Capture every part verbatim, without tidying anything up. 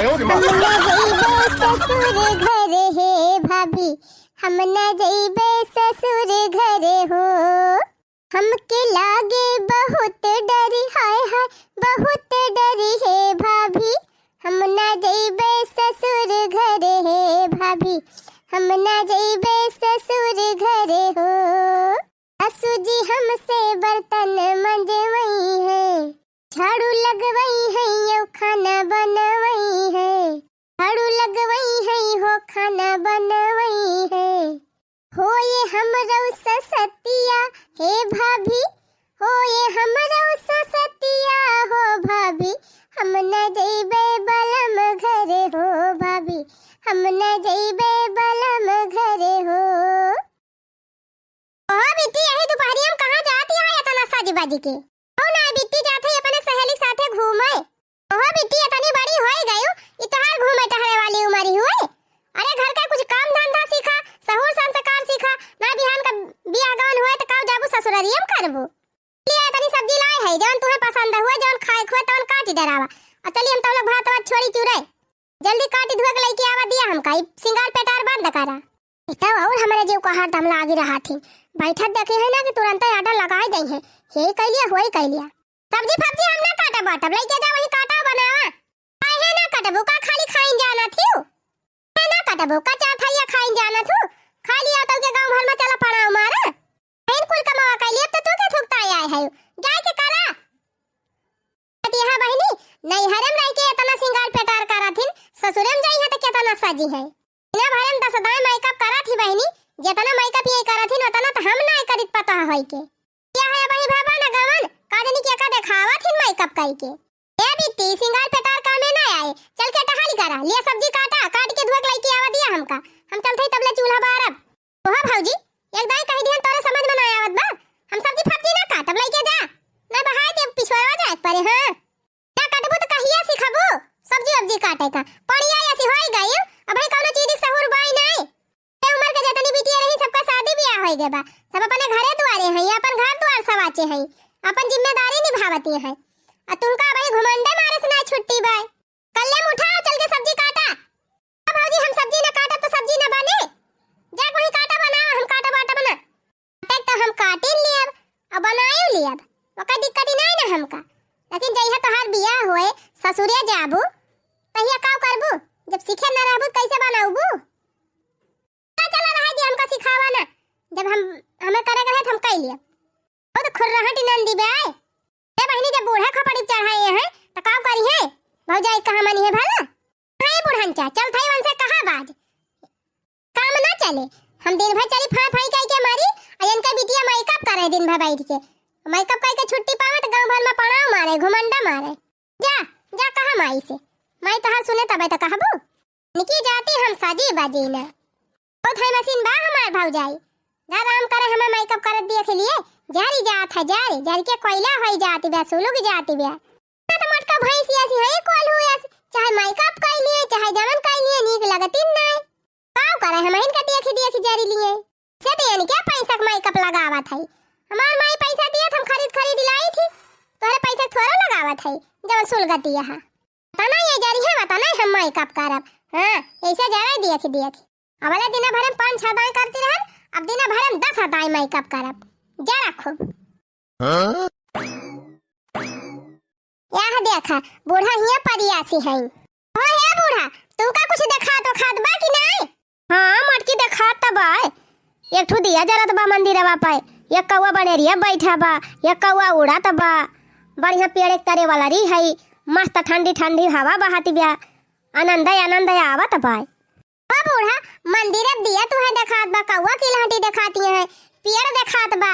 हम ना जइबे ससुर घर हे भाभी, हम ना जइबे ससुर घर हो। हमके लागे बहुत डर, हाय हाय, बहुत डर हे भाभी, हम ना जइबे ससुर घर हे भाभी, हम ना जइबे ससुर घर हो। सासू जी हमसे बर्तन मंजवई है, झाड़ू लगवई है, यो खाना बनवई है, झाड़ू लगवई है, हो खाना बनवई है। होए हमरौ ससतिया हे भाभी, होए हमरौ ससतिया हो भाभी, हम न जइबे बलम घर हो भाभी, हम न जइबे बलम घर हो। ओहो बिट्टी, यही दुपहरिया में कहाँ जात है इतना सज बज के? हो ना बिट्टी, जात है अपने सहेली साथे घूमे। ओहो बिट्टी, इतनी बड़ी होई गयू, ई तोहार घूमे टहरे वाली उमर हुए? अरे घर का कुछ काम धंधा सीखा, सहूर संस्कार सीखा, ना बिहान का बियाह गवन हुए तो काऊ जाबू ससुररियम करबू। लिया तनी सब्जी लाए है, जौन तुहे पसंद हुए, जौन खाए हुए तौन काटी डरावा। और चली हम तौन भात वात छोड़ी क्यों रहे, जल्दी काटी धुए के लइके आवा दिया हमका, ई सिंगार पेटार बंद करा। ई तब और हमारे जीव का हरदम लागी रहा थी। बैठत देखे है ना कि तुरंत आटा लगाई दई है। हे कइलिया, होई कइलिया। सब्जी फब्जी हम ना काटब बाटब, लइके जा वही काटा बनावा। काहे ना काटबू, का खाली खाइन जाना थी? काहे ना काटबू, का चार थरिया खाइन जाना थू? खा लिया तो के गाँव भर में चला पड़ाव मारा। बहन कुल कमावा कइलिया, अब तो तू के थुकता आए है, जाए के करा। अति यहाँ बहिनी, नैहरे में रह के इतना सिंगार पेटार करा थी, ससुरे में जाई है तो कितना सजी है। बिना भरे में दस दाई मेकअप करा थी बहिनी, जितना मेकअप ये करा थी उतना तो हम ना करित पता है के। क्या है भाई बाबा ना गवन, का जानी क्या का देखावा थी मेकअप कई के। ए बिट्टी, सिंगार पेटार कामे ना आए, चल के टहल करा, लिया सब्जी काटा, काट के धुए के लइके आवा दिया हमका, हम चलत हई तबले चूल्हा बारब। ओहो भौजी, एक दाई कही दिहन तोरे समझ में ना आवत बा, हम सब्जी फब्जी ना काटब, लइके जा, ना बहाए दे पिछुआरवा जाए परे, हाँ। ना काटबू तो कहिया सिखबू सब्जी वब्जी काटे का? पड़िया ऐसी होई गई, अब भाई कौनो चीज सहूर बाई नहीं। ए उमर के जतनी बिटिया रही, सबका शादी बियाह होई गए बा, सब अपने घरे दुआरे हैं, अपन घर दुआर सवाचे हैं, अपन जिम्मेदारी निभावती हैं। आ तुमका भाई घुमंडे मारे से ना छुट्टी बाय। कल्ले में उठाओ, चल के सब्जी काटा। अब भौजी हम सब्जी ना काटब तो सब्जी ना बने। जा कोई काटा बनाओ, हम काटा बाटा बना। काटे तो हम काटिन लियब, अब बनायो लियब, ओकर दिक्कत ही नहीं ना हमका। लेकिन जइहा तोहार बियाह होए, ससुरे जाबू, तहिया का करबू? जब सीखे ना रहबू, कैसे बनाबू? चला, चला, रहे दे, हमका सिखावा ना। जब हम, हमें करे के रहे, तो हम कई लिया। वो तो खुर्रहट नंदी बे। ए बहिनी, जब बूढ़ा खपड़ी चढ़ाए हैं, तो का करी है? भौजाई कहाँ मानी है भला? हाँ, ये बूढ़न चा, चल थाई वनसे कहा बाज। काम ना चले, हम दिन भर चली फाई फाई कई के मारी, और इनका बिटिया मेकअप करे दिन भर बैठ के। मेकअप कई के छुट्टी पावे तो गाँव भर में पड़ाव मारे, घुमंडा मारे। जा, जा कहा माई से, माई तहार सुने तबे तो कहबू। निकी जाती हम सजी बजी ना। ओ धाई मशीन बा हमार भौजाई। जा आराम करे, हमें मेकअप कर दिए के लिए। जारी जात है, जारी, जारी के कोयला होई जाती बा, सुलुग जाती बा। ना तो मटका भैंस ऐसी है, कोल हुए ऐसी, चाहे मेकअप कर लिए, चाहे जमन कर लिए, नीक लगती नहीं। काव करे, हम इनका देखी देखी जारी लिए। से तो इनके पैसा के मेकअप लगावत है। हमार माई पैसा दिए तो हम खरीद खरीद लाई थी। तोहरे पैसा थोड़ा लगावत है, जब सुलगती है। तना ये जरी है, तना हम मेकअप करब। हाँ, ऐसे जरा देख देख। अबले दिन भर में पाँच छह दाई करती रहन, अब दिन भर में दस दाई मेकअप करब। जरा खूब। हाँ? यह देखा, बूढ़ा हिया परियासी है। ओ हे बूढ़ा, तुमका कुछ देखा तो खात बा कि नहीं? हाँ, मटकी देखात त बा। एक ठो दिया जरत बा मंदिरवा पे। एक कौआ बनेरिया बैठा बा, एक कौआ उड़त बा। बढ़िया पेड़ एक तरे वाला रही है, मस्त ठंडी ठंडी हवा बहत बा। आनंद आनंद आवत बा। ओ बूढ़ा, मंदिर दिया तुहे देखात बा, कौआ की लहटी देखाती है, पेड़ देखात बा,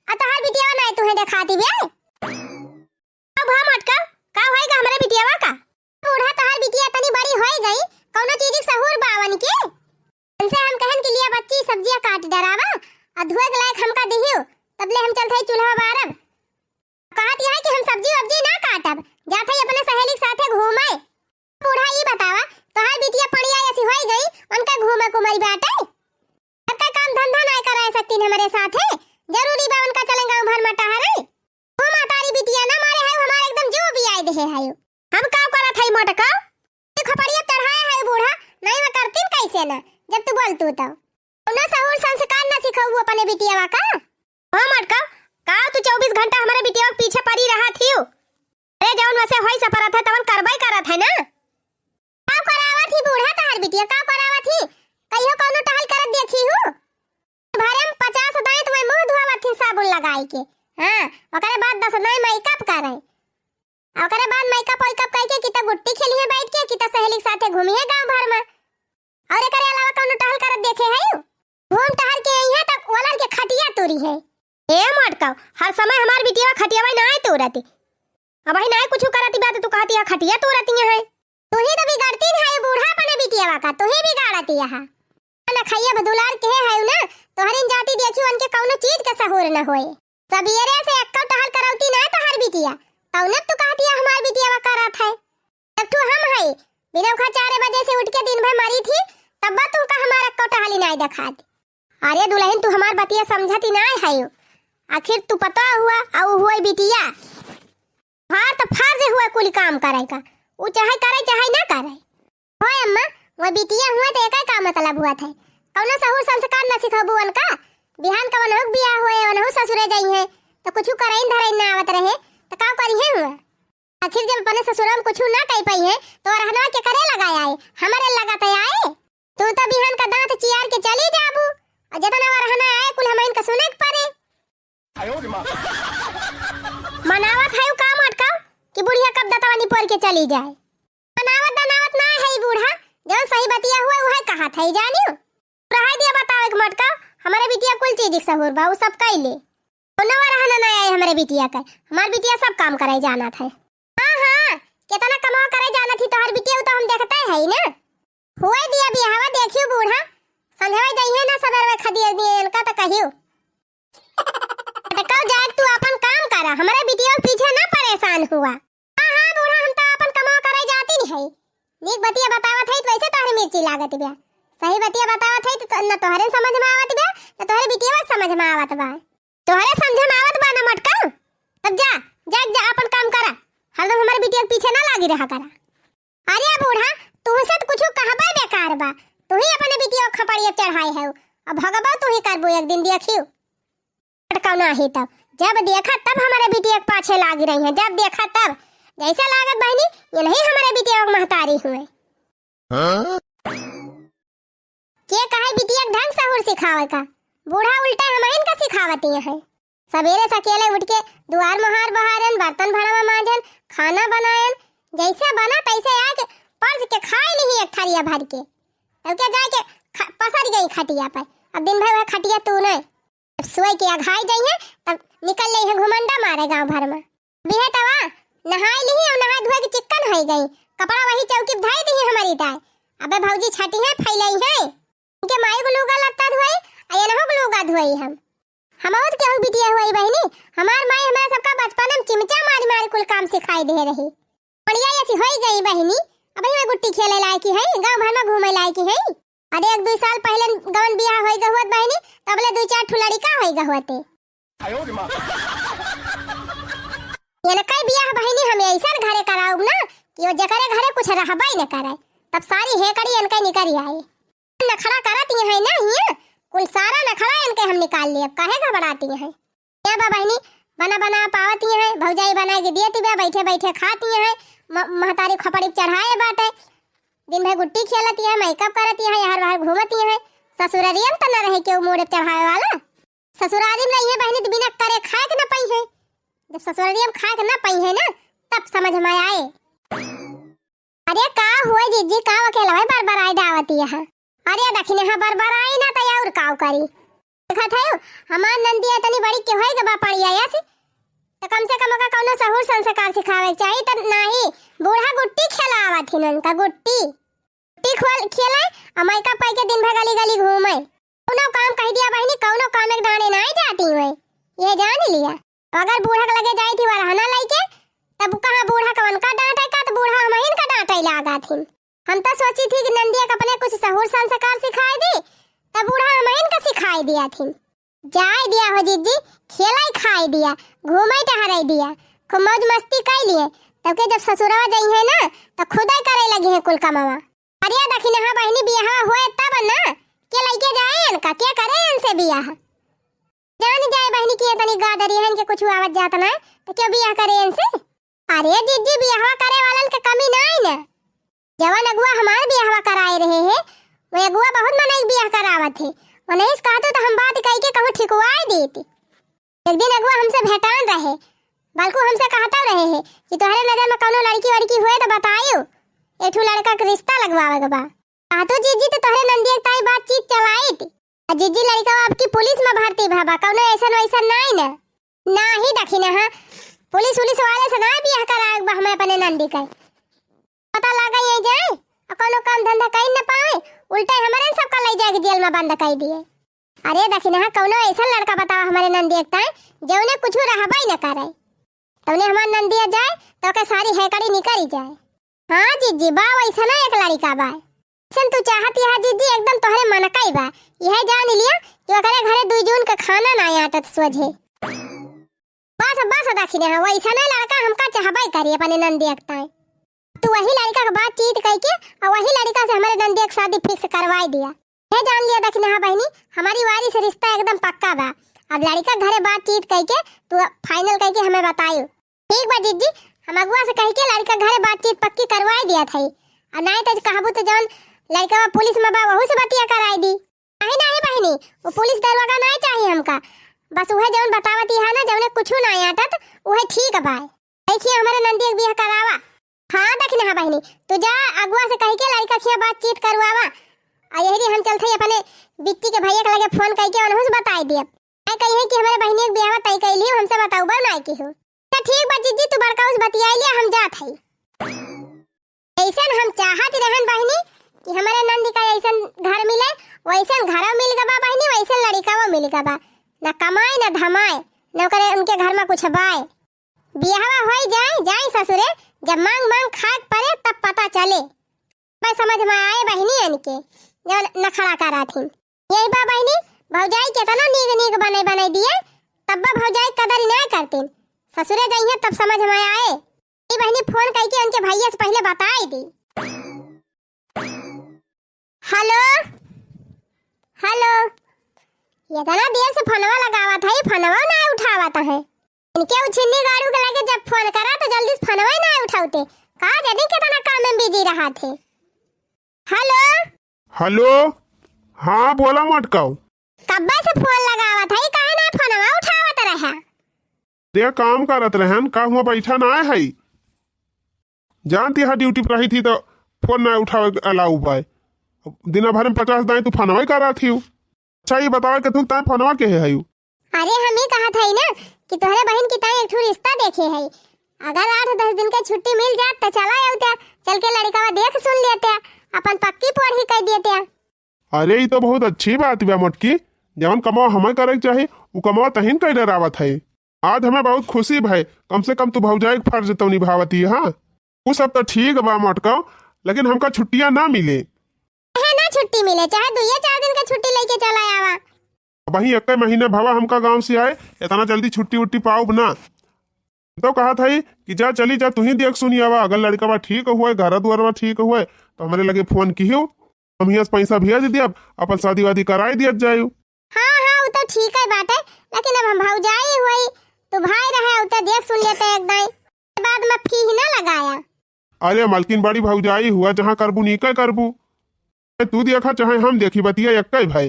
आ तोहार बिटिया नहीं तुहे देखाती बे। अब हम अटका, का होएगा हमरे बिटियावा का? बूढ़ा तोहार बिटिया तनी बड़ी होई गई, कौनो चीज के सहूर बावन के। इनसे हम कहन के लिए बच्ची सब्जियां काट डरावा, और धोए के लायक हमका दिहियो, तबले हम चलत हई चूल्हा बारब। कहत यह कि हम सब्जी वब्जी ना काटब, जात हई अपने सहेली के साथे घूमे। बूढ़ा ई बतावा, तोहार बिटिया पड़िया ऐसी होई गई, उनका घूमे कुमरी बाटे? सबका काम धंधा ना कराए सकतीन हमरे साथे, जरूरी बा उनका चले गाँव भर में टहरे? ओ मातारी बिटिया ना मारे है, हमारे एकदम जीव बियाई देहे है। हम का करत हई मटका? ये खपड़िया ना, जब तू बोलतू तो। कौनो सहूर संस्कार ना सिखउबू अपने बिटियावा का? हाँ मटका, का तू चउबीस घंटा हमरे बिटियावा के पीछे परी रहत हिउ? अरे जउन वसे होई सपरत है तवन करबइ करत है ना। का करावत ही बूढ़ा तहार बिटिया, का करावत ही? कहियो कौनो टहल करत देखी हू? भरे में पचास दांत में मुंह धोवत ही साबुन लगाई के। हाँ, ओकरे बाद दस दांत मेकअप करे। आ ओकरे बाद मेकअप वेकअप कइके कि त गुट्टी खेलिहे बैठ के, कि त सहेली के साथे घूमिहे गांव भर में। अउर एकरे अलावा कौनो टहल करत देखे हइउ? घूम टहल के अइहे त ओलर के खटिया तूरिहे। ए मटका, हर समय हमार बिटिया खटियावा नाहीं तूरती। अबहीं नाहीं कुछु करती बात तू कहती है खटिया तूरती है। तू ही तो बिगड़ती है बूढ़ा अपने बिटियावा का, तू ही बिगाड़ती है। ना खइया भदुलार के है ना, तोहरिन जाति देखियो उनके कौनो चीज के सहूर न होए। सबेरे से एक्को टहल करौती ना तोहर बिटिया, तौने तू कहतिया हमार बिटिया करत है। जब तू हम है, बिना उखा चार बजे से उठ के दिन भर मरी थी, तब तू का हमार एक्को टहली नाय देखात। अरे दुलहिन, तू हमार बतिया समझती नाय है। आखिर तू पता हुआ, अउ हुआ बिटिया। हमार त फर्ज हुआ कुल काम करे का, उ चाहे करे चाहे ना करे। होय अम्मा, वो बिटिया हुआ त एका का मतलब हुआ था? कौनो सहूर संस्कार न सिखबू उनका? बिहान का वनहु बियाह होए, वनहु ससुरे जाई है, त कुछ करइन धरइन ना आवत रहे, त का करी है हुआ? आखिर जब अपने ससुरा में कुछ ना कह पाई है, तो रहनवा के करे लगा आए, हमारे लगा तो आए। तू तो बिहान का दांत चियार के चली जाबू, अउर जितना वो रहना आए कुल हमइन का सुने के परे। मनावत है का मटका कि बुढ़िया कब दतवा निपोर के चली जाए? मनावत दनावत ना है बूढ़ा, जौन सही बतिया हुआ वह कहत है जानियो। रहाई दिया बतावे के मटका, हमारे बिटिया कुल चीज के सहूर बा, उ सब कइले। कौनो रहना ना आए हमारे बिटिया का, हमार बिटिया सब काम करे जानत है। हाँ हाँ, कितना कमावा करे जानत ही तोहर बिटिया, उ तो हम देखते है ना। हुए दिया बियाहवा देखियो बूढ़ा, संझवे जइहे ना सबेरवे खदिया दिए इनका तो कहियो। अटकाओ जाए, तू अपन काम करा, हमरे बिटिया के पीछे ना परेशान हुआ। हाँ, हाँ, बूढ़ा, हम तो अपन कमावा करे जाती नहीं है। नीक बतिया बतावत है, तो वैसे तोहरे मिर्ची लागत बा। सही बतिया बतावत है, तो न तोहरे समझ में आवत बा, न तोहरे बिटिया समझ में आवत बा। तोहरे समझ में आवत बा ना मटका? तब जा, जा, जा, अपन काम करा। हरदम हमरे बिटिया के पीछे ना लागी रहा करा। अरे बूढ़ा, तुहसे तो कुछ कहबे बेकार बा। तू ही अपने बिटिया के खपड़िया चढ़ाए है, अब भगबो तू ही करबू एक दिन, देखियो। कौन ही तब, जब देखा तब हमारे बिटिया के पाछे लागी रही है, जब देखा तब। जैसे लागत बहिनी, ये नहीं हमारे बिटिया के महतारी हुए। हाँ? के कहे बिटिया के ढंग सहूर सिखावे का? बूढ़ा उल्टा हमहिन का सिखावती है। सबेरे सकेले उठ के दुआर मोहार बहारन, बर्तन भड़वा मांजन, खाना बनायन, जैसे बना तैसे आके परस के खाए लिही एक थरिया भर के। तब के जाए के ख-, पसर गई खटिया पर। अब दिन भर वह खटिया तू नहीं। जब सोए के अघाई जाइए, तब निकल जाइए घुमंडा मारे गांव भर में। बिहे तवा नहाई लिही और नहाए धोए के चिक्कन होई गई। कपड़ा वही चौकी पे धई दिही हमारी दाई। अबे भौजी छटी है, फैलाई है। इनके माई को लूगा लत्ता धोई, आ एनहु को लूगा धोई हम। हम और केहू बिटिया हुई बहिनी, हमार माई हमारा सबका बचपन में चिमचा मारी मारी कुल काम सिखाई दे रही। बढ़िया ऐसी होई गई बहिनी, अब ही में गुट्टी खेले लायक ही है, गांव भर में घूमे लायक ही है। अरे एक दो साल पहले गवन बियाह होई गहुत बहिनी, तबले दो चार ठो लड़िका होई गहुते। ये न कई बियाह बहिनी हम ऐसन घरे कराउब ना कि वो जेकरे घरे कुछ रहबे न करे, तब सारी हेकड़ी इनके निकरी आई। नखड़ा करत ये है ना हिया, कुल सारा नखड़ा इनके हम निकाल लेब, काहे घबराती हैं? या बा बहिनी, बना बना पावत ये है, भौजाई बना के दियत बा, बैठे बैठे खात ये है, म-, महतारी खपड़ी चढ़ाए बाटे, दिन भर गुट्टी खेलत ये है, मेकअप करत ये है, हर बाहर घूमत ये है, ससुररियम त न रहे केहू मोड़े चढ़ाए वाला। ससुरारी में रहिए बहिनी तो बिना करे खाए के ना पाई है। जब ससुरारी में खाए के ना पाई है ना, तब समझ में आए। अरे का हुआ जिज्जी, का अकेला भाई बरबराई डावती है? अरे दखिने हाँ बरबराई ना तो और काव करी। देखत है हमार नंदिया तनी बड़ी के होई गबा पड़िया यस, तो कम से कम ओका कौनो सहूर संस्कार सिखावे के चाही। त नाही, बूढ़ा गुट्टी खेलावत ही उनका गुट्टी। गुट्टी खोल खेले, आ मेकअप कइके दिन भर गली गली घूमे। कौनो काम कह दिया बहिनी, कौनो काम एक डांटे नाहीं जाती हुए, ये जान लिया। अगर बूढ़ा के लगे जाई थी वरहना लइके, तब कहाँ बूढ़ा कवन का डांटे का, तो बूढ़ा हमहिन का डांटे लागा थी। हम तो सोची थी कि नंदिया के अपने कुछ सहूर संस्कार सिखाए दी, तब बूढ़ा हमहिन का सिखाए दिया थी। जाए दिया हो जिज्जी, खेलाई खाए दिया, घूमे टहराई दिया, खूब मौज मस्ती कई लिए, तब के जब ससुरवा जाई है ना, तो खुदे करे लगी है कुल कमावा। अरे दखिनहा बहिनी, बियाहवा होए तब ना, के लइके जाए इनका, के करे इनसे बियाह? जान जाए बहिनी कि ये तनी गादरी है, इनके कुछ आवत जात ना, तो क्यों बियाह करे इनसे? अरे जिज्जी, बियाहवा करे वालन के कमी नाई ना। जवन अगुआ हमार बियाहवा कराए रहे हैं, वो अगुआ बहुत मनई बियाह करावत है। उन्हें से कहतू तो हम बात कई के कहूँ ठिकवाए देती। एक दिन अगुआ हमसे भेटान रहे, बल्कु हमसे कहता रहे हैं कि तोहरे नजर में कौनो लड़की वड़की हुए तो बताइयो, एक ठो लड़का के रिश्ता लगवावे के बा। कहतू जिज्जी तो तोहरे नंदिया के ताई बातचीत चलाइत। आ जिज्जी, लड़का आपकी पुलिस में भर्ती भा बा, कौनो ऐसन वैसन नाई ना? नाही दखिनहा, पुलिस उलिस वाले से ना बियाह कराए बा हमें अपने नंदी के। पता लागा ये जाए, आ कौनो काम धंधा कई न पाए, उल्टे हमारे सबका ले जाके जेल में बंद कर दिए। अरे दखिनहा, कौनो ऐसा लड़का बतावा हमारे नंदी एक ताए, जौने कुछ रहबा ही न करे। तौने हमार नंदिया जाए, तो के सारी हैकड़ी निकल जाए। हाँ जिज्जी, बा वैसना एक लड़िका बा। जैसन तू चाहत यह जिज्जी, एकदम तोहरे मन का ही बा। यह जान लिया कि ओकरे घरे दुई जून के खाना ना आटत सोझे। बस, बस दखिनहा, वैसना लड़का हमका चाहबे करी अपने नंदिया के ताई। तू वही लड़िका के बातचीत कई के और वही लड़िका से हमारे नंदिया के शादी fix करवाई दिया। यह जान लिया दखिनहा बहिनी, हमारी वारी से रिश्ता एकदम पक्का बा। अब लड़िका घरे बातचीत कई के तू final कई के हमें बताइयो। ठीक बा जिज्जी, हम अगुआ से कह के लड़िका घरे बातचीत पक्की करवाए दिया था। और नाई तो कहबू तो जौन लड़िका पुलिस में बा, वहू से बतिया कराए दी। नहीं, नहीं बहिनी, वो पुलिस दरोगा नाई चाहिए हमका। बस वह जौन बतावत ही है ना, जौने कुछ ना आटत, वह ठीक बा। देखिए हमारे नंदी एक बियाह करावा। हाँ दखिनहा बहिनी, तू जा अगुआ से कह के लड़िका खिया बातचीत करवावा। आ यही हम चलते ही अपने बिट्टी के भैया के लगे फोन करके उन्हों से बताई दिया। आई कही है कि हमारे बहिनी एक बियाह तय कर लियो, हमसे बताऊ बा ना की हो। तो ठीक बा जिज्जी, तू बड़का उस बतियाई लिया, हम जात हई। ऐसन हम चाहत रहन बहिनी कि हमारे नंदी का ऐसन घर मिले, वैसन घरो मिल गबा बहिनी, वैसन लड़िकाओ मिल गबा। न कमाए न धमाए, न ओकरे उनके घर में कुछ बाए। बियाहवा होई जाए, जाए ससुरे, जब मांग मांग खाए के पड़े तब पता चले। मैं समझ में आए बहिनी इनके, जौन नखड़ा करा थी। यही बा बहिनी, भौजाई केतना नीक नीक बने बने दिए, तब बा भौजाई कदर ना करतीन। ससुरे जइहे तब समझ में आए। ई बहिनी फोन कई के उनके भैया से पहले बताई दी। हेलो, हेलो, इतना देर से फोनवा लगावत है, फोनवा ना उठावत है। इनके उ छिन्नी गाड़ू के लगे जब फोन करा तो जल्दी से फोनवा ही ना उठावते। का जाने कितना काम में बिजी रहा थे। हेलो। हेलो, हाँ बोला मटकाऊ। कब्बे से फोन लगावत है, काहे ना फोनवा उठावत रहा? दे काम करत रहन, का हुआ बैठा ना है? जानती है ड्यूटी पर रही थी तो फोन ना उठावे अलाउ पाए। दिन भर में पचास दाई तू फोनवा ही करा थी। अच्छा ये बतावा कि तू ताए फोनवा के है? अरे हम ही कहत हई ना कि तोहरे बहिन की ताई एक ठो रिश्ता देखे हई। अगर आठ दस दिन के छुट्टी मिल जात तो चला अउते, चल के लड़िकावा देख सुन लेते, अपन पक्की पोढ़ी कर देते। अरे ई तो बहुत अच्छी बात बा मोटकी, जवन कमवा हमें करे के चाही उ कमवा तहिन कर डरावत है। आज हमें बहुत खुशी भय, कम से कम तू भौजाई के फर्ज तो निभावती है। हाँ उ सब तो ठीक बा मोटका, लेकिन हमका छुट्टियाँ ना मिले। चाहे ना छुट्टी मिले, चाहे दुइये चार दिन के छुट्टी लेके चला आवा। अबहीं एक्के महीने भवा हमका गाँव से आए, इतना जल्दी छुट्टी उट्टी पाउब ना। तो कहत हई कि जा चली जा, तू ही देख सुनी आवा, अगर लड़िकावा ठीक हुए, घर दुआरवा ठीक हुए, तो हमरे लगे फोन किहियो, हम हियाँ से पैसा भेज दियब, अपन शादी वादी कराई दियत जायु। हाँ हाँ, उ तो ठीक है बाटे, लेकिन अब हम भौजाई हुई, तू भाई रहे, उ तो देख सुन लेते एक दाई, बाद में फीह ना लगाया। अरे मलकिन बड़ी भौजाई हुआ, जहाँ करबू नीके करबू। तू देखा चाहे हम देखी, बतिया एक्के भाई।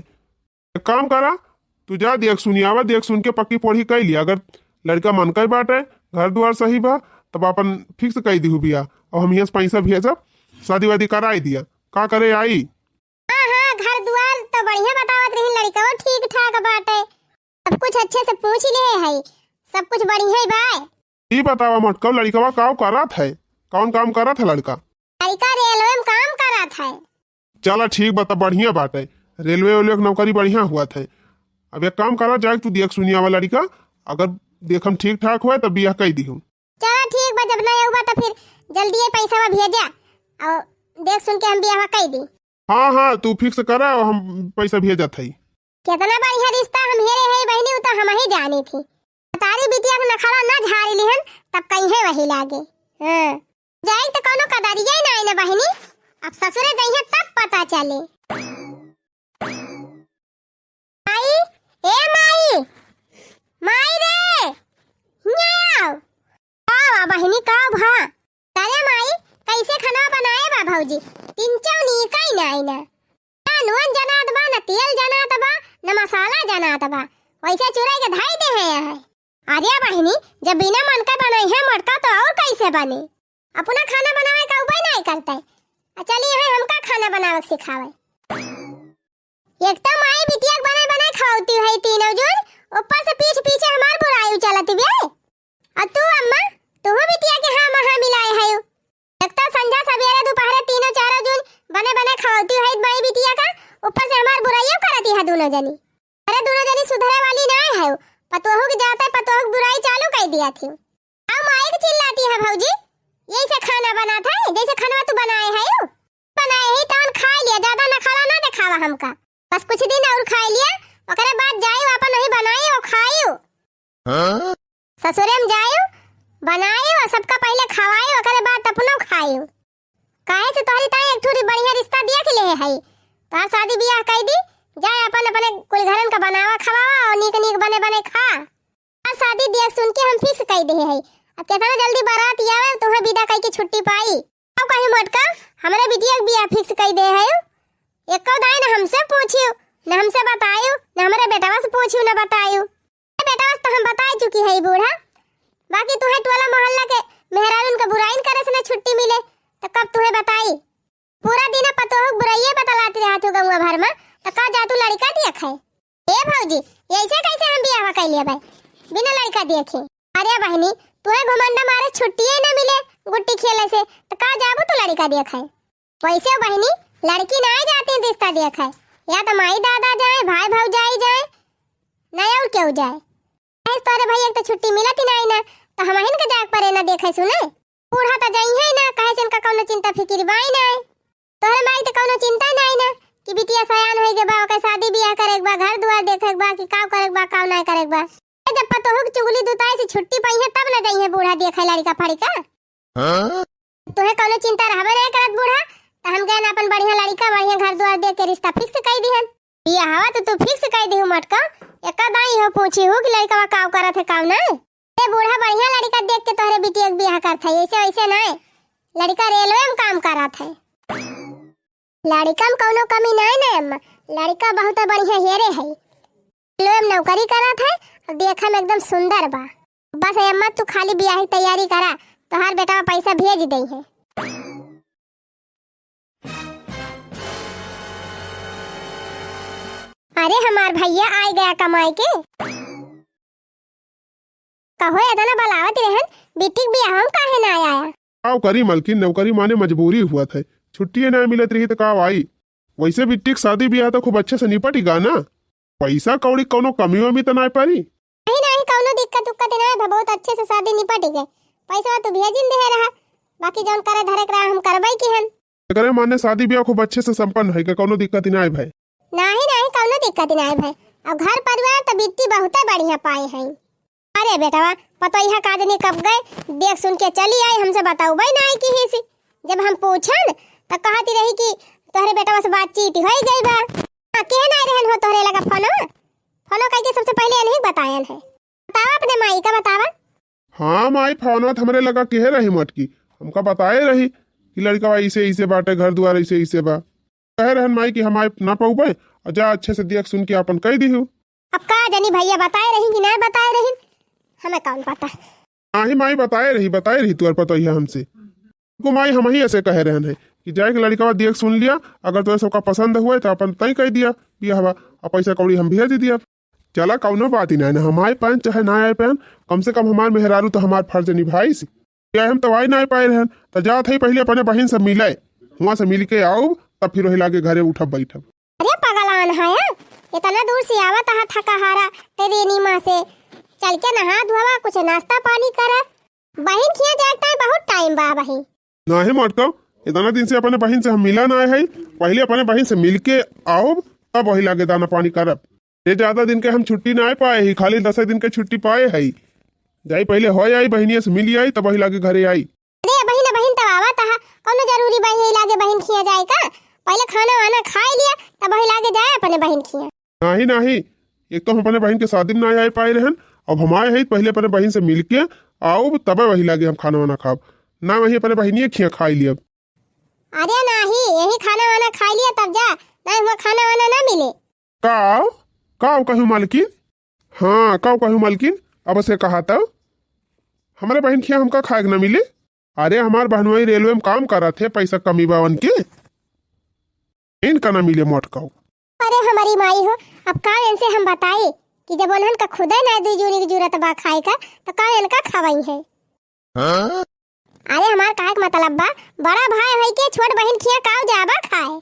एक काम करा, तू जा देख सुनी आवा, देख सुन के पक्की पोढ़ी कई लिया। अगर लड़िका मन का बाटे, घर दुआर सही बा, तब अपन fix कई दिहु बिया। और हम हियाँ से पैसा भेजब, शादी वादी कराई दिया। का करे आई? हाँ हाँ, घर दुआर तो बढ़िया बतावत रही, लड़िकवा ठीक ठाक बाटे, सब कुछ अच्छे से पूछ ले है, सब कुछ बढ़िया ही बा। ई बतावा मोटका, लड़िकवा का करत है, कौन काम करत है लड़िका? लड़िका रेलवे में काम करत है। चला ठीक बा, तब बढ़िया बाटे, रेलवे वेलवे के नौकरी बढ़िया हुआ थे। अब एक काम करा, जाए तू देख सुनी आवा लड़िका, अगर देखम ठीक ठाक हुए तब बियाह कई दिहु। चला ठीक बा, जब ना आऊ बा तो फिर जल्दी ये पैसा भेजा और देख सुन के हम बियाह कई दी। हाँ हाँ, तू fix करा और हम पैसा भेजत हई। कितना बढ़िया रिश्ता हम हेरे है बहिनी, उ तो हम ही जानी थी। तारी बिटिया के नखड़ा ना झारी लिहन, तब कहीं है वही लागे। हाँ। जाए तो कौनो कदरिया ही ना आई ना बहिनी। अब ससुरे जइहे चले। माई, ए माई, माई रे, हियाँ आओ। का बा बहिनी, का भा? अरे माई, कैसे खाना बनाए बा भौजी? तिनचौ नीक ही नाई ना। ना नून जनात बा, ना तेल जनात बा, ना मसाला जनात बा। वैसे चुराई के धाई दे हैं यहाँ। अरे बहिनी, जब बिना मन का बनाई है मोटका तो और कैसे बने? अपना खाना बनावे का उपाय नाई करते। आ चली यहाँ हमका खाना बनावे के सिखावे। एक तो माई बिटिया के बनाए बनाए खवाती है तीनों जन, ऊपर से पीठ पीछे हमार बुराई उचालती बे। और तू अम्मा, तू बिटिया के हाँ महा मिलाए है। एक तो संझा सवेरे दोपहरे तीनों चारों जन बने बने खवाती है माई बिटिया का, ऊपर से हमार बुराइयों करती है दोनों जनी। अरे दोनों जनी सुधरे वाली नाई है, पतोहू के जाते पतोहू के बुराई चालू कर दिया थी। अब माई के चिल्लाती है भौजी, यही से खाना बनात है, जैसे खाना तू बनाए है। बनाए ही तवन खाई लिया, ज्यादा नखरा ना देखावा हमका। बस कुछ दिन और खाई लिया, ओकरे बाद जाइयो अपन वही बनाइयो खाइयो। हाँ? ससुरे में जाइयो, बनाइयो और सबका पहले खवाइयो, ओकरे बाद अपनो खाइयो। काहे से तोहरी ताई एक ठुरी बढ़िया रिश्ता देख ले है, तोहार शादी बियाह कई दी, जाए अपन अपने कुल घरन का बनावा खवावा और नीक नीक बने बने खा। आ शादी देख सुन के हम fix कई दे है। अब केतना जल्दी बारात आवे, तोहे विदा कई के छुट्टी पाई। अब कहीं मोटका, हमरे बिटिया के बियाह fix कई दे है। एको दाई न हमसे पूछियो, न हमसे बतायो, न हमरे बेटवा से पूछियो, न बतायो। ए बेटवा से तो हम बताई चुकी है बूढ़ा, बाकी तुहे टोला मोहल्ला के मेहरारून के बुराइन करे से न छुट्टी मिले, तो कब तुहे बताई? पूरा दिन पतोह के बुराइये बतलात रहत हो गौवा भर में, त का जा तू लड़का देखे? ए भौजी, ऐसे कैसे हम बियाह कर लेबै बिना लड़का देखे? अरे बहिनी, तुहे घुमंडा मारे छुट्टिये न मिले गुट्टी खेले से, त का जाबू तू लड़का देखे? वैसे बहिनी, लड़की ना जाती रिश्ता देखे, या तो माई दादा जाए, भाई भौजाई जाए, ना और केहू जाए। कहे तोरे भैया के तो छुट्टी मिलत ही नाई ना, तो हमहिन के जाए के परे ना देखे सुने। बूढ़ा तो जइहे ना, कहे से इनका कौनो चिंता फिकिर बाई नाई। तोहरे माई तो कौनो चिंता नाई ना कि बिटिया सयान होई के बा, ओकर शादी बियाह करे के बा, घर दुआर देखे के बा कि काव करे के बा, काव नाई करे के बा। ए, जब पतोहू के चुगली दुताई से छुट्टी पाई है तब ना जइहे बूढ़ा देखे लड़का फड़का। हाँ? तोहे कौनो चिंता रहबे नहीं करत बूढ़ा, त हम गए ना अपन बढ़िया लड़का, बढ़िया घर दुआर देख के रिश्ता fix कई दिहन। बियाहवा तो तू fix कई दिहू मटका, एका दाई हो पूछी हूँ कि लड़का काव करत है काव ना। ए बूढ़ा बढ़िया लड़का देख के तोहरे बिटिया के बियाह करत है, ऐसे वैसे नाय, लड़का रेलवे में काम करत है। लड़का में कौनो कमी नाय ना अम्मा, लड़का बहुत बढ़िया हेरे है, रेलवे में नौकरी करत है और देखे में एकदम सुंदर बा। बस ए अम्मा, तू खाली बियाह की तैयारी करा, तोहार बेटा पैसा भेज दे है। अरे हमार भैया आइ गया कमाई के। कहो एतना बलावत रहन, बिटिक बियाह हम काहे ना आया? काव करी मलकिन, नौकरी माने मजबूरी हुआ था, छुट्टिए ना मिलत रही तो काव आई। वैसे बिटिक शादी बियाह तो खूब अच्छे से निपट गा ना, पैसा कौड़ी कौनो कमी वमी तो ना परी। नहीं, नहीं, कौनो दिक्कत उक्कत ना है, बहुत अच्छे से शादी निपट गए। पैसा तो भेजिन दे रहा, बाकी जौन करे धरे के रहा हम करबे की हन। एकरे माने शादी ब्याह खूब अच्छे से संपन्न है, के कौनो दिक्कत ना है भाई। नहीं, नहीं, कौनो दिक्कत ना है भाई। और घर परिवार तो बिट्टी बहुते बढ़िया पाए हैं। अरे बेटवा, पतोहिया का जनी कब गए, देख सुन के चली आई, हमसे बताउबे नाई किहिस। जब हम पूछन, त कहती रही कि तोहरे बेटवा से बातचीत होई गई बा। हाँ, के नाई रहन हो तोहरे लगा फोनो? फोनो कइके सबसे पहिले इन्हीं बतायन है। बतावा अपने माई का, बतावा। हाँ माई, फोनो त हमरे लगा केहे रही मटकी, हमका बताए रही कि लड़का ऐसे ऐसे बाटे, घर दुआर ऐसे ऐसे बा। कहे रहन माई कि हम आए ना पउबे, और जा अच्छे से देख सुन के आपन कह दिहु। अब का जानी भैया बताए रही कि ना बताए रही, हमें कौन पता। नाही माई बताए रही, बताए रही तुअर पतोहिया हमसे। को माई हम ही ऐसे कहे रहन है कि जाए के लड़कवा देख सुन लिया, अगर तोरे सबका पसंद हुए तो अपन तय कह दिया बियाहवा, और पैसा कौड़ी हम भेज दिया। चला कौनो बात ही ना, ना हम आए पाएन चाहे ना आए पाएन, कम से कम हमार मेहरारू तो हमार फर्ज निभाइस। क्या हम तो आई ना पाए रहन, तो जात है पहले अपने बहिन से मिले, हुआ से मिल के आउब, तब फिर वही लागे घरे उठब बैठब। अरे पगलान है, इतना दूर से आवत है थका हारा, ट्रेनी में से चल के नहा धोवा, कुछ नाश्ता पानी करा, बहिन खिया जाए टाइम बहुत टाइम बा बहिन। नाही मटका, इतना दिन से अपने बहिन से हम मिला ना है, पहले अपने बहिन से मिल के आउब, तब वही लागे दाना पानी करब। ये ज्यादा दिन के हम छुट्टी ना पाए ही, खाली दस दिन के छुट्टी पाए है। जाई पहले हो आई, बहिनिया से मिल आई, तब वही लागे घरे आई। अरे बहिन, बहिन तब आवत है, कौनो जरूरी बा यही लागे बहिन खिया जाए का? पहिले खाना वाना खाइ लिया, तब वही लागे जाए अपने बहिन खिया। नाही, नाही, एक तो हम अपने बहिन के शादी में ना आइ पाए रहन, अब हम आए हैं, पहिले अपने बहिन से मिल के आउब, तबे वही लागे हम खाना वाना खाब। ना, वही अपने बहिनिये खिया खाइ लियब। अरे नाही, यही खाना वाना खाइ लिया तब जा, नाही हुआ खाना वाना ना मिले। काउ, काउ कहू मालकिन? हाँ, काउ कहू मालकिन? अब से कहा तब हमरे बहिन खिया हमका खाए के ना मिले। अरे हमार बहनोई रेलवे में काम करत है, पैसा कमी बा उनके, इनका ना मिले मोटकाउ। अरे हमारी माई हो, अब का इनसे हम बताई कि जब उन्हन का खुदे ना दुइ जूनी की जरूरत बा खाए का, तो का इनका खवाई है? अरे हमार कहे के मतलब बा, बड़ा भाई होई के छोट बहिन खिया काउ जाबा खाए?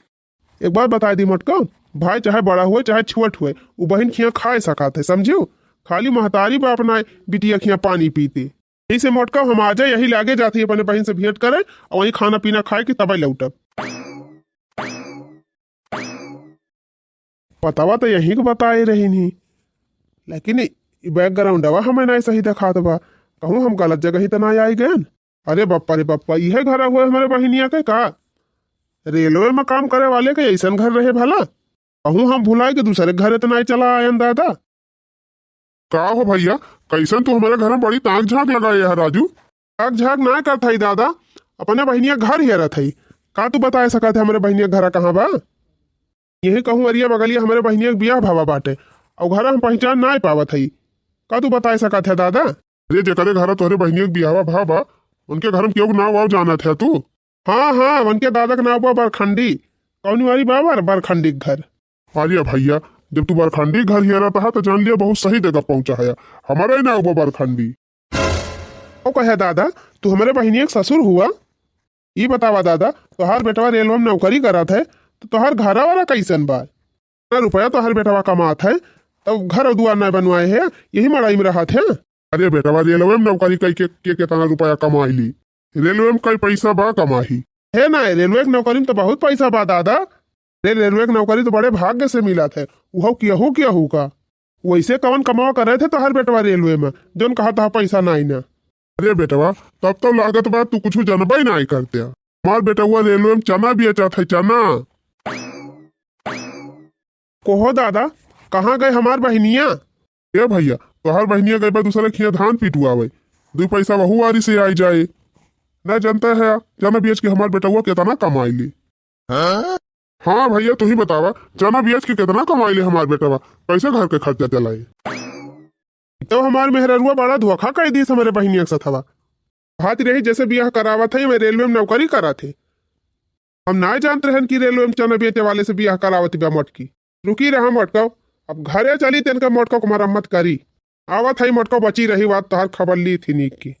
एक बात बताइ दी मोटकाउ, भाई चाहे बड़ा हुए चाहे छोट हुए, उ बहिन खिया खाए सकत है, समझिउ? खाली महतारी बाप ना बिटिया खिया पानी पीते। यही से मोटकाउ हम आजे यही लागे जात ही अपने बहिन से भेंट करे और वही खाना पीना खाए के तबे लौटब। पतावा तो यहीं के बताए रही नहीं, लेकिन ई, ई बैकग्राउंडवा हमें नहीं सही देखात बा। कहूँ हम गलत जगह ही तो ना आइ गएन? अरे बप्पा रे बप्पा, इहे घर हुए हमरे बहिनिया के का? रेलवे में काम करे वाले के ऐसन घर रहे भला? कहूँ हम भुलाए के दूसरे घरे तो नहीं चला आयन दादा। का हो भैया, कैसन तू हमरे घर में बड़ी ताक झांक लगाए है राजू? ताक झांक ना करत हई दादा, अपने बहिनिया घर हेरत हई। का तू बताए सकत है हमरे बहिनिया के घरा कहाँ बा? यही कहूँ अरिया बगलिया हमरे बहिनिया के बियाह भावा बाटे, और घरा हम पहचान ना पावत हई। का तू बताए सकत है दादा? अरे जेकरे घरा तोहरे बहिनिया के बियाहवा भा बा, उनके घर में केहू के नाव वाव जानत है तू? हाँ, हाँ, उनके दादा के नाव बा बरखंडी। कौनी वाली बा बर-, बरखंडी के घर? अरे भैया, जब तू बरखंडी के घर हेरत हा तो जान लिया बहुत सही जगह पहुँचा है। हमारा ही नाव बा बरखंडी। ओ कहे दादा, तू हमरे बहिनिया के ससुर हुआ? ई बतावा दादा, तोहार बेटवा रेलवे में नौकरी करत है, तो तोहार घरा वाला कैसन बा? इतना रुपया तोहार बेटवा कमात है, तब घर और दुआर ना बनवाए है, यही मड़ाई में रहत है। अरे बेटवा, रेलवे में नौकरी कई के, के कितना रुपया कमाई ली? रेलवे में कई पैसा बा कमाही? हे ना, रेलवे के नौकरी में तो बहुत पैसा बा दादा। रे, रेलवे के नौकरी तो बड़े भाग्य से मिलत है, उहो केहू केहू का। वैसे कवन कमावा करे थे तोहार बेटवा रेलवे में, जौन कहा तहा पैसा नाई ना? अरे बेटवा, तब तो लागत बा तू कुछ जनबे नाई करते। हमार बेटवा रेलवे में चना बेचत है, चना। कोहो दादा, कहाँ गए हमार बहिनिया? ए भैया, तोहार बहिनिया गई बा दूसरे खिया धान पिटवावे, दुई पैसा वहू आरी से आई जाए। ना जानता है, चना बेच के हमार बेटवा कितना कमाई ली। हाँ भैया, तू ही बतावा, चना बेच के कितना कमाई ले हमार बेटवा, कैसे घर के खर्चा चलाई? तो हमार मेहररुआ बड़ा धोखा कर दीस हमरे बहिनिया के सथवा। भात रही जैसे बियाह करावत है, मैं रेलवे में नौकरी करत है। हम ना जानत रहन कि रेलवे में चना बेचे वाले से बियाह करावत बा मोटकी। रुकी रहा मोटको, अब घरे चली तेनका मोटको को मरम्मत करी। आवत है मोटको, बची रही बात तोहार खबर ली थी नीक की।